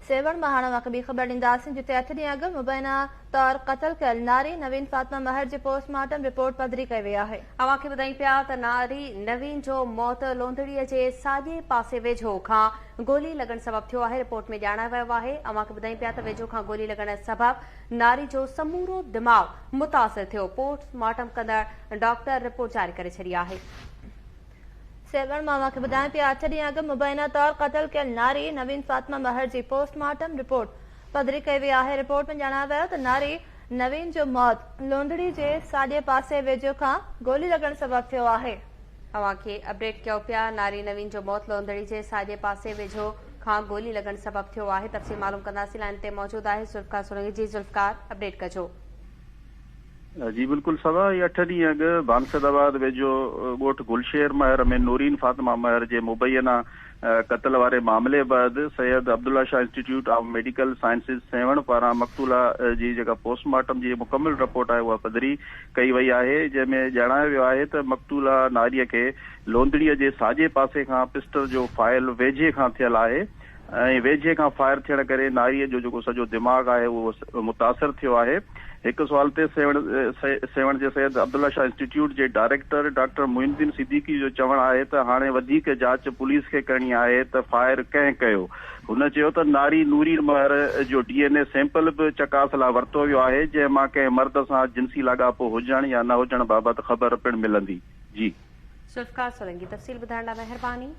سيوهڻ مان هاڻ اوهان کي ٻي خبر ڏينداسين جتي اٺ ڏينهن اڳ مبينا طور قتل ڪيل ناري نوين فاطمه مهر جي پوسٽ مارٽم رپورٽ پڌري ڪئي وئي آهي. اوهان کي ٻڌايون پيا ته ناري نوين جو موت لوندڙي جي ساڄي پاسي ويجهو کان گولي لڳڻ سبب ٿيو آهي رپورٽ ۾ ڄاڻايو ويو آهي اوهان کي ٻڌايون پيا ته ويجهو کان گولي لڳڻ سبب ناري جو سمورو دماغ متاثر ٿيو پوسٽ مارٽم ڪندڙ ڊاڪٽر رپورٽ جاري ڪري ڇڏي آهي. سيوهڻ مان اوهان کي ٻڌايون پيا اٺ ڏينهن اڳ مبينا طور قتل ڪيل ناري نوين فاطمه مهر جي پوسٽ مارٽم رپورٽ پڌري ڪئي وئي آهي رپورٽ ۾ ڄاڻايو ويو ته ناري نوين جو موت لونڌڙي جي ساڄي پاسي ويجهو کان گولي لڳڻ سبب ٿيو آهي. اوهان کي اپڊيٽ ڪيو پيا ناري نوين جو موت لونڌڙي جي ساڄي پاسي ويجهو کان گولي لڳڻ سبب ٿيو آهي تفصيل معلوم ڪنداسين لائين تي موجود آهي ذوالفقار سولنگي جي ذوالفقار اپڊيٽ ڪجو. جي بلڪل سوا ئي اٺ ڏينهن اڳ بانسد آباد ويجهو ڳوٺ گلشير مهر ۾ نورين فاطمه مهر جي مبينا قتل واري معاملي بعد Syed Abdullah Shah institute of medical sciences Sehwan پاران مقتوله جي جيڪا پوسٽ مارٽم جي مڪمل رپورٽ آهي اها پڌري ڪئي وئي آهي جنهن ۾ ڄاڻايو ويو آهي ته مقتوله ناري کي لوندڙي جي ساڄي پاسي کان پسٽل جو فائل ويجهي کان ٿيل آهي ۽ ويجهي کان فائر ٿيڻ ڪري ناريء جو جيڪو سڄو دماغ آهي اهو متاثر ٿيو آهي. هڪ سوال تي سيوهڻ جي سيد عبدالله شاهه انسٽيٽيوٽ جي ڊائريڪٽر ڊاڪٽر معين الدين صديقي جو چوڻ آهي ته هاڻي وڌيڪ جاچ پوليس کي ڪرڻي آهي ته فائر ڪنهن ڪيو. هن چيو ته ناري نورين مهر جو ڊي اين اي سيمپل به چڪاس لاء ورتو ويو آهي جنهن مان ڪنهن مرد سان جنسي لاڳاپو هجڻ يا نه هجڻ بابت خبر پڻ ملندي. جي. ذوالفقار سولنگي تفصيل ٻڌائڻ لاء مهرباني.